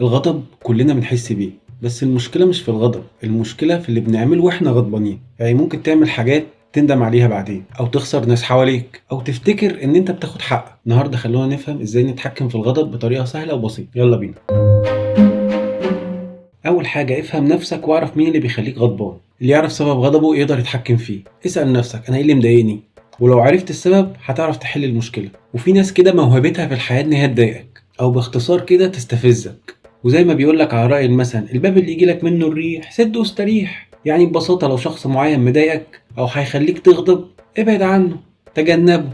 الغضب كلنا بنحس بيه، بس المشكلة مش في الغضب، المشكلة في اللي بنعمله واحنا غضبانين. يعني ممكن تعمل حاجات تندم عليها بعدين، او تخسر ناس حواليك، او تفتكر ان انت بتاخد حقك. النهارده خلونا نفهم ازاي نتحكم في الغضب بطريقة سهلة وبسيطة. يلا بينا. اول حاجة، افهم نفسك واعرف مين اللي بيخليك غضبان. اللي يعرف سبب غضبه يقدر يتحكم فيه. اسأل نفسك، انا ايه اللي مضايقني؟ ولو عرفت السبب هتعرف تحل المشكلة. وفي ناس كده موهبتها في الحياة ان هي تضايقك، او باختصار كده تستفزك. وزي ما بيقولك على رأي المثل، الباب اللي يجيلك منه الريح سد واستريح. يعني ببساطة لو شخص معين مضايقك او هيخليك تغضب، ابعد عنه، تجنبه،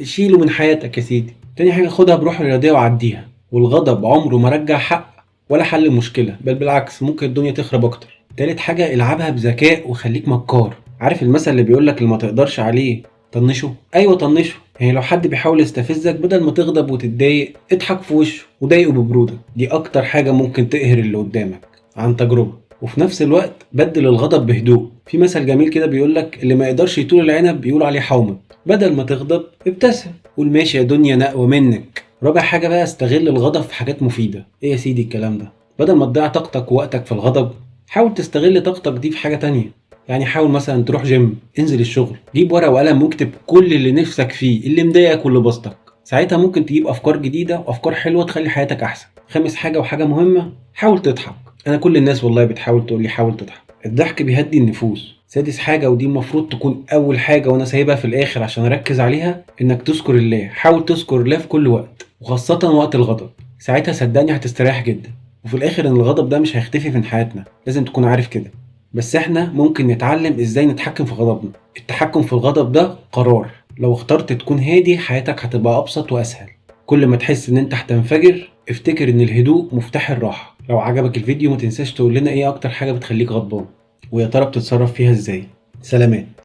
شيله من حياتك يا سيدي. تاني حاجة، خدها بروح رياضية وعديها. والغضب عمره ما رجع حق ولا حل مشكلة، بل بالعكس ممكن الدنيا تخرب أكتر. تالت حاجة، العبها بذكاء وخليك مكار. عارف المثل اللي بيقولك اللي ما تقدرش عليه طنشه؟ أيوة طنشه. يعني لو حد بيحاول يستفزك، بدل ما تغضب وتتضايق اضحك في وشه وضايقه ببرودة. دي أكتر حاجة ممكن تقهر اللي قدامك عن تجربة. وفي نفس الوقت بدل الغضب بهدوء. في مثل جميل كده بيقولك اللي ما يقدرش يطول العنب بيقول عليه حومض. بدل ما تغضب ابتسم، قول ماشي يا دنيا نقوى منك. رابع حاجة بقى، استغل الغضب في حاجات مفيدة. ايه يا سيدي الكلام ده؟ بدل ما تضيع طاقتك ووقتك في الغضب، حاول تستغل طاقتك دي في حاجة تانية. يعني حاول مثلا تروح جيم، انزل الشغل، جيب ورقة وقلم واكتب كل اللي نفسك فيه، اللي مضايقك واللي بسطك. ساعتها ممكن تجيب أفكار جديدة وأفكار حلوة تخلي حياتك أحسن. خامس حاجة وحاجة مهمة، حاول تضحك. أنا كل الناس والله بتحاول تقول لي حاول تضحك. الضحك بيهدي النفوس. سادس حاجة، ودي المفروض تكون أول حاجة وأنا سايبها في الآخر عشان أركز عليها، إنك تذكر الله. حاول تذكر الله في كل وقت، وخاصة وقت الغضب. ساعتها صدقني هتستريح جدا. وفي الآخر إن الغضب ده مش هيختفي من حياتنا، لازم تكون عارف كده. بس إحنا ممكن نتعلم إزاي نتحكم في غضبنا. التحكم في الغضب ده قرار. لو اخترت تكون هادي حياتك هتبقى أبسط وأسهل. كل ما تحس إن أنت هتنفجر افتكر إن الهدوء مفتاح الراحة. لو عجبك الفيديو ما تنساش تقول لنا إيه أكتر حاجة بتخليك غضبان، ويا ترى بتتصرف فيها إزاي. سلامات.